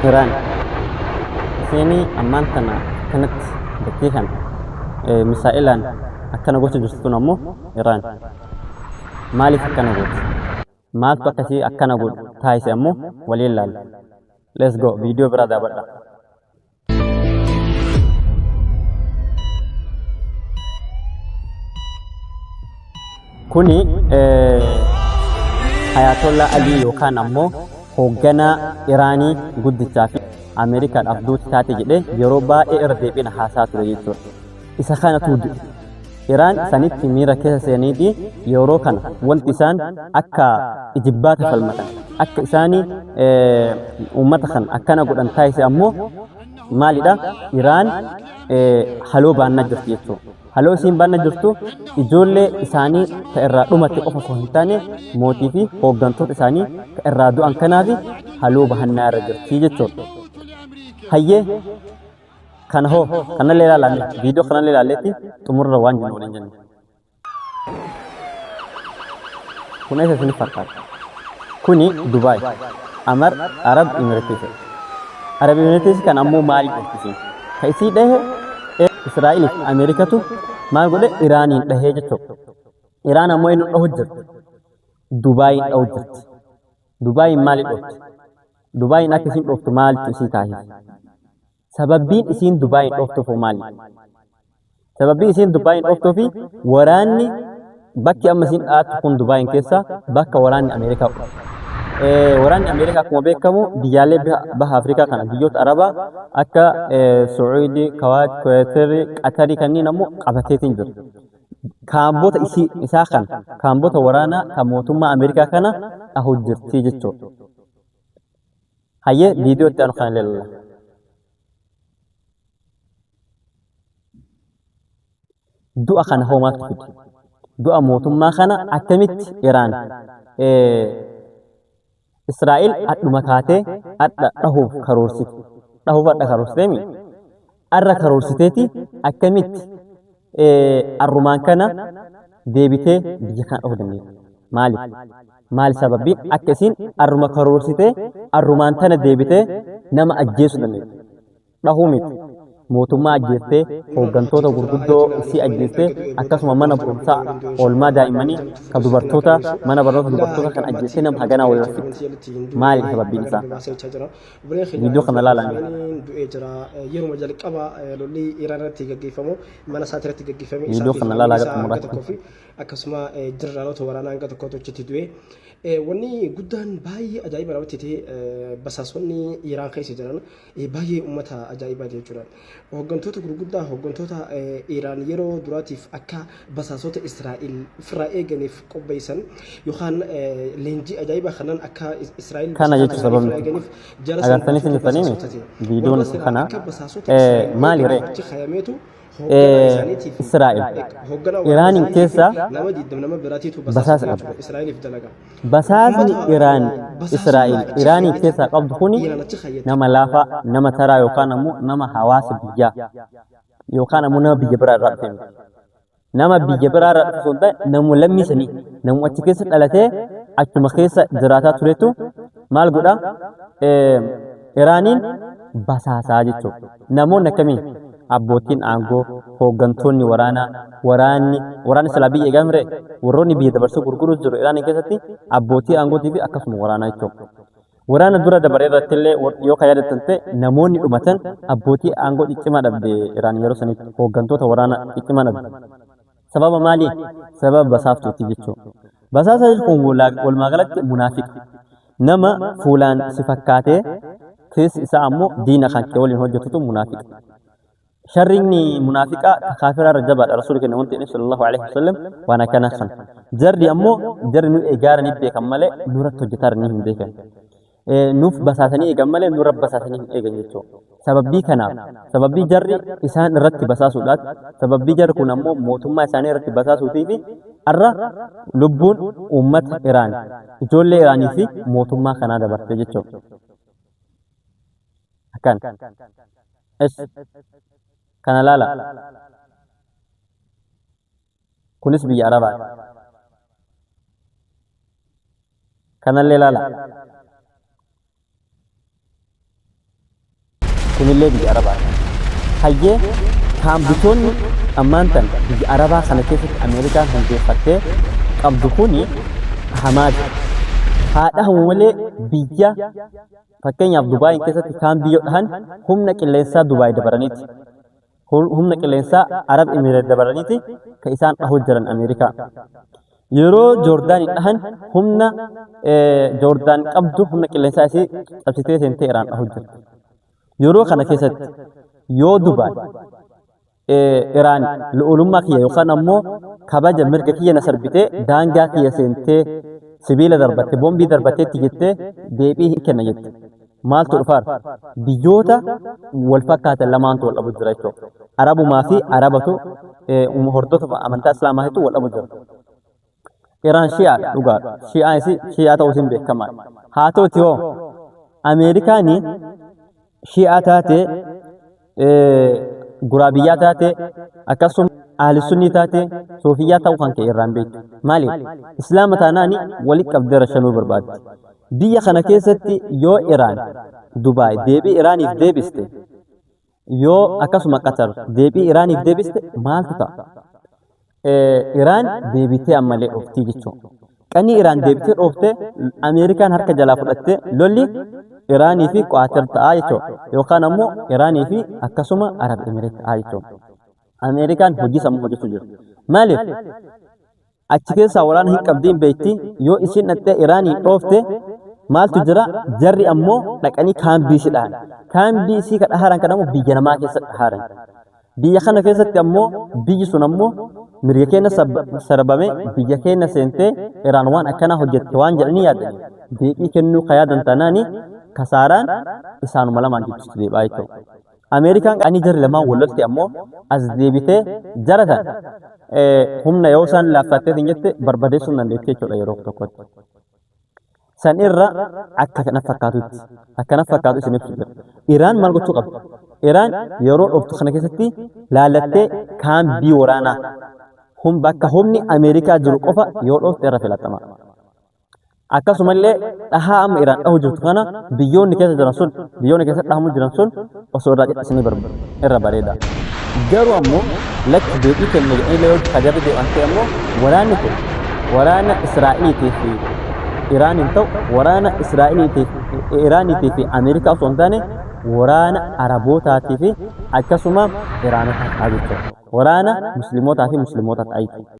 Iraan isheen ammaan tana akkanatti dachee kana misaa'ilaan akkana gocha jirtu tun ammoo Iraan. Maaliif akkana gooti? Maaltu akkasii akkana godhu taasise ammoo waliin laalla. Let's go, viidiyoo biraa daawwadha. Kuni Ayatollah Alii yookaan ammoo hoogganaa Iraanii guddichaa fi Ameerikaadhaaf duuti taate jedhee yeroo baay'ee irra deebiin haasaa ture jechuudha. Isa kanatu du'e. Iraan sanitti miira keessa seenaniiti yeroo kana wanti isaan akka ijibbaata falmatan akka isaani uummata kan akkana godhan taasise ammoo maalidha? Iraan haloo baannaa jirti jechuudha. Haloo isiin baannaa jirtu ijoollee isaanii ta irraa dhumate qofa osoo hin taane mootii fi hooggantoota isaanii ta irraa du'an kanaaf haloo bahannaa irra jirti jechuudha. Hayyee, kana hoo kanallee ilaalame, viidiyoo kanallee ilaalleetti xumurra waan jennu waliin jenna. Kun eessa isinif fakkaata? Kuni Dubaay. Amar Arab Emirates. Arab Emirates kan ammoo maali dhufti isiin? Ka isii dhahe Israa'eliif Ameerikatu maal godhe? Iraaniin dhahee jechuudha. Iraan ammoo inni dhahu jirti. Dubaayiin dhahu jirti. Dubaayiin maali dhofti? Dubaayiin akka isiin dhoftu maaltu isii taasise? Sababbiin isiin Dubaayiin dhoftuuf hoo maali? Sababbii isiin Dubaayiin dhoftuufi waraanni bakki amma isiin dhahattu kun Dubaayiin keessa bakka waraanni Ameerikaa qubatu. Waraanni Ameerikaa akkuma beekamu biyyaalee baha Afrikaa kana biyyoota Arabaa akka Sucuudii, Kawaat, Kuweetirii, Qatarii kanneen ammoo qabateetiin jira. Kaambota isii isaa kana kaambota waraanaa kan mootummaa Ameerikaa kana dhahu jirti jechuudha. Hayyee, viidiyoo itti aanu kana ilaalla. Du'a kana hoo maaltu fide? Du'a mootummaa kana akkamitti Iraan Israa'el adhuma kaatee adha dhahuuf karoorsite? Dhahuuf adha karoorsiteemi? Arra karoorsiteeti akkamitti arrumaan kana deebitee biyya kana dhahuu dandeette? Maaliif? Maali sababbiin akka isiin arruma karoorsitee arrumaan tana deebitee nama ajjeesuu dandeette? Dhahuu miti. Mootummaa ajjeestee, hooggantoota gurguddoo isii ajjeestee, akkasuma mana barumsaa oolmaa daa'immanii ka dubartoota, mana barnoota dubartoota kan ajjeestee nama haganaa walirra fixxe. Maali sababbiin isaa? Viidiyoo kana ilaalaa. Du'ee jira. Yeruma jalqaba lolli Iraan irratti gaggeeffamu mana isaati irratti gaggeeffame. Viidiyoo kana ilaalaa gara xumuraatti. Fi akkasuma jeneraaloota waraanaa hanga tokkotu achitti du'e. Wanni guddaan baay'ee ajaa'iba namatti ta'e, basaasonni Iraan keessa jiran baay'ee uummata ajaa'ibaati jechuudha. Hooggantoota gurguddaa, hooggantoota Iraan yeroo duraatiif akka basaasota Israa'el ofirraa eeganiif qopheessan yookaan leenjii ajaa'ibaa kanaan akka Israa'el Kana jechuun sababni ofirraa eeganiif jara agartanii isin dhiftanii viidiyoon kana maali ree? Achi kayameetu hoogganaa isaaniitiif Israa'el hoogganaa Iraaniin keessa nama diddam nama biraatiitu basaasa qabdi. Israa'eliif dalaga. Basaasni Iraan Israa'el Iraaniin keessaa qabdu kuni nama laafaa, nama taraa yookaan ammoo nama hawaasa biyyaa yookaan ammoo nama biyya biraa irraa dhufe miti. Nama biyya biraa irraa dhufe osoo hin taane namuma lammii sanii, namuma achi keessa dhalatee achuma keessa jiraataa turetu maal godha? Iraaniin basaasaa jechuudha. Namoonni akkamii? Abbootiin aangoo, hooggantoonni waraanaa, waraanni, waraanni silaa biyya eegaa mire, warroonni biyya dabarsee gurguruu jiru Iraaniin keessatti abbootii aangootii fi akkasuma waraanaa jechuudha. Waraana dura dabare irratti illee yoo kan yaadattan ta'e namoonni dhumatan abbootii aangoo ciccimaa dhabde Iraan yeroo sanitti, hooggantoota waraanaa ciccimaa dhabde. Sababa maalii? Sababa basaaftuuti jechuudha. Basaasa jechuun walumaa galatti munaafiqa. Nama fuulaan si fakkaatee keessi isaa ammoo diina kan kee waliin hojjetutu munaafiqa. Sharriin munaafiqaa ta kaafiraa irra jabaadha. Rasuulli keenya wanti inni sallallahu alaihi wasallam waan akkana kan. Jarri ammoo jarri nu eegaara ni beekan malee nurratti hojjetaara ni hin beekan. Nuuf basaasanii eegan malee nurra basaasanii hin eegan jechuudha. Sababbii kanaaf, sababbii jarri isaan irratti basaasuudhaaf, sababbii jarri kun ammoo mootummaa isaanii irratti basaasuutii fi har'a lubbuun uummata Iraan, ijoollee Iraanii fi mootummaa kanaa dabarte jechuudha. Akkan. Es. Kana laala. Kunis biyya Arabaati. Kanallee laala. Kunillee biyya Arabaati. Hayyee, kaampitoonni ammaan tan biyya Arabaa kana keessatti Ameerikaan hundeeffattee qabdu kuni hamaati. Haa dhahamu malee, biyya fakkeenyaaf Dubaayin keessatti kaambii yoo dhahan humna qilleensaa Dubaay dabaraniiti. Humna qilleensaa Arab Emireet dabaraniiti kan isaan dhahuu jiran Ameerikaa. Yeroo Joordaaniin dhahan humna Joordaan qabdu, humna qilleensaa isii cabsitee seentee Iraan dhahuu jirti. Yeroo kana keessatti yoo Dubaay Iraan lu'ulummaa kiyya yookaan ammoo kabaja mirga kiyya na sarbitee, daangaa kiyya seentee sibiila darbatte, boombii darbatteetti jettee deebii hin kenna jette. Maaltu dhufaara? Biyyoota wal fakkaatan lamaantu wal dhabu jira jechuudha. Arabumaa fi Arabatu, hordoftoota amantaa Islaamaatitu wal dhabu jira. Iraan Shi'aadha, dhugaadha. Shi'aa isii Shi'aa ta'uu isiin beekamaadha. Haa ta'uti hoo, Ameerikaani Shi'aa taate, guraabiyyaa taate, akkasuma ahli sunnii taate, soofiyyaa ta'uu kan ka'e irraan beektu. Maaliif? Islaama taanaani walitti qabdee rashanuu barbaaddi. Biyya kana keessatti yoo Iraan Dubaay deebii Iraaniif deebiste, yoo akkasuma Qatar deebii Iraaniif deebiste, maaltu ta'a? Iraan deebitee ammallee dhooftii jechuudha. Qanii Iraan deebitee dhooftee, Ameerikaan harka jalaa fudhattee, lolli Iraanii fi Qaatar ta'aa jechuudha. Yookaan ammoo Iraanii fi akkasuma Arab Emireet ta'aa jechuudha. Ameerikaan hojii sammuu hojjechuu jiru. Maaliif? Achi keessaa waraana hin qabdiin beekti. Yoo isiin dhaqxee Iraaniin dhoofte maaltu jira? Jarri ammoo dhaqanii kaambii si dhahan. Kaambii isii ka dhaharan kan ammoo biyya namaa keessa dhaharan. Biyya kana keessatti ammoo biyyi sun ammoo mirga keenya sarbame, biyya keenya seentee Iraan waan akkanaa hojjette waan jedhanii yaadanii deebii kennuu ka yaadan taanaani, kasaaraan isaanuma lamaan jidduutti deebi'aa jechuudha. Ameerikaan qaanii jarri lamaan wal lolte ammoo as deebitee jara tan humna yoo isaan laaffattee hin jette barbadeessuu hin dandeetti jechuudha yeroo tokkotti. San irra akka kana fakkaatutti, akkana fakkaatu isin ibsu jira. Iraan maal gochuu qabdi? Iraan yeroo dhoftu kana keessatti laalattee kaambii waraanaa bakka humni Ameerikaa jiru qofa yoo dhofte irra filatama. Akkasumallee dhahaa amma Iraan dhahu jirtu kana biyyoonni keessa jiran sun, biyyoonni keessa dhahamu jiran sun osoo irraa cidhisanii irra bareeda. Garuu ammoo lakki, deebii kenna jedhanii yoo kajarri deeman ta'e ammoo, waraanni kun waraana Israa'eliitii fi Iraan hin ta'u, waraana Israa'eliitii fi Iraaniitii fi Ameerikaa osoo hin taane, waraana Arabootaatii fi akkasuma Iraanotaa ta'a jechuudha. Waraana Musliimotaa fi Musliimoota ta'a jechuudha.